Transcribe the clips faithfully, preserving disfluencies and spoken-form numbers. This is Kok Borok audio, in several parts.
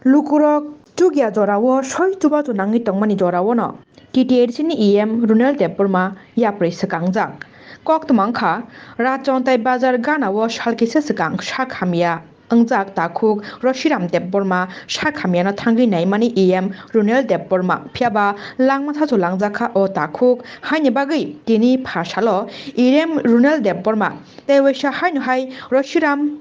Lukurok chukya jorao soi chubachu nangwi tongmani joraono T T A D C ni E M Runel Debbarma yapri swkangjak. Koktwma wngkha, Rachontai bazar ganao salkisa swkang sak hamya wngjak takhuk Roshiram Debbarma sak hamyano thangwi naimani E M Runel Debbarma, phiyaba langma sachu langjakha o takhuk, haini bagwi tini pha salo E M Runel Debbarma tei waisa haino hai Roshiram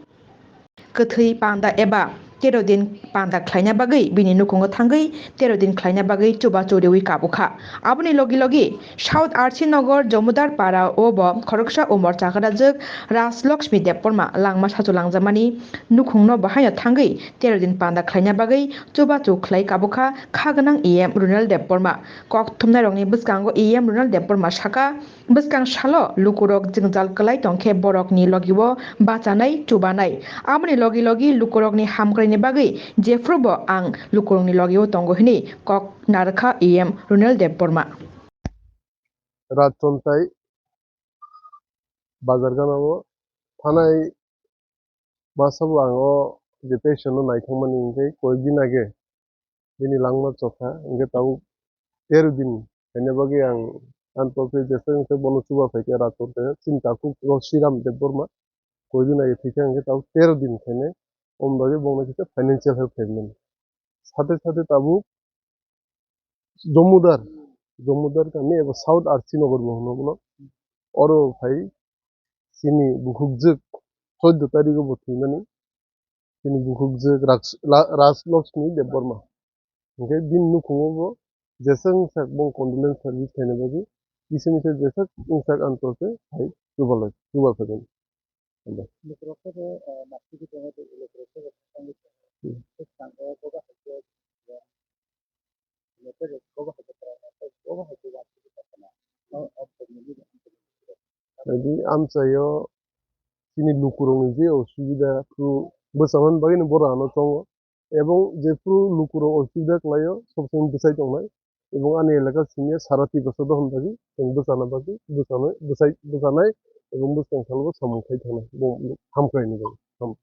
kwthwi panda eba tero din panda khlaina bagwi bini nukhungo thangwi tero din khlaina bagwi chubachu riwi kabukha. Aboni logi logi South R C Nagar Jomudar Para o bo khoroksa umor chakrajwk Rajlakshmi Debbarma langma sachu langjamani nukhungno bo haino thangwi tero din panda khlaina bagwi chubachu khlai kabukha kha gwnang E M Runel Debbarma. Kok thumnairokni bwskango E M Runel Debbarma saka, bwskang salo lukurok jwngjal kwlai tongkhe borokni logio bachanai, chubanai. Aboni logi logi lukurokni hamkraini bagwi jephrubo ang lukurokni logio tongo hwnwi kok narwkha E M Runel Debbarma. Rachontai bazar ganao thanai masa bo ang o je patient no naithokmani hwnkhe koyekdin age bini langma chokha, hwnkhe tabuk tero din khaina bagwi ang antoke jesa wngkhe bono chuba phaikhe Rachontai chini takhuk Roshiram Debbarma koyekdin age thwikha, hwnkhe tabuk tero din khainai, omoni bagwi bongno kisa financial help khaimani. Sate sate tabuk Jomudar, Jomudar kami eba South R C Nagar bo hwno bono. Oro phai chini bukhukjwk choddo tarigo bo thwimani. Chini bukhukjwk Raj-, La-, Rajlakshmi Debbarma. Hwnkhe bini nukhungo bo jeswng sak bong condolence service khaina bagwi kisa misa jeswk wngsak anto se hai chubalai, chubal phaibai. Lukurok khe bo, eh, nastiki tongo, tei lukurok khe bo thangwi tongo. Hmm. Tei thango, bobo hai khe, eh, letter bobo hai khe kwrwngma, tei bobo hai khe uansugwi tongkha na. O, o, Jadi amchaio chini lukurokni je osubida, bwchamani bagwino borok ano tongo. Ebong jephru lukurok osubida khlaio, sob somoi bwchai tongnai. Ebong ani elaka simi sara Tiprasa dohon bagwi, chwng bwchana bagwi, bwchanai, bwchai, bwchanai, ebong bwskang salo samung khai thangnai, bo hamkraini bagwi. Ham-,